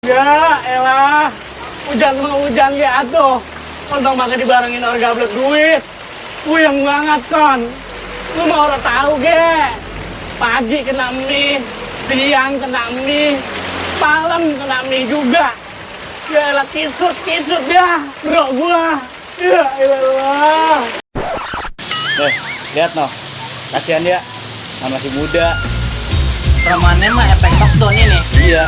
Ya elah, hujan mah hujan ya atuh. Untung makan dibarengin orang gablek duit. Puyeng banget kon. Lu mau orang tahu ge. Pagi kena mie, siang kena mie, malam kena mie juga. Ya elah kisut dah bro gua. Ya elah. Lihat noh, kasihan dia, masih muda. Romannya mah efek knockdown ini. Iya.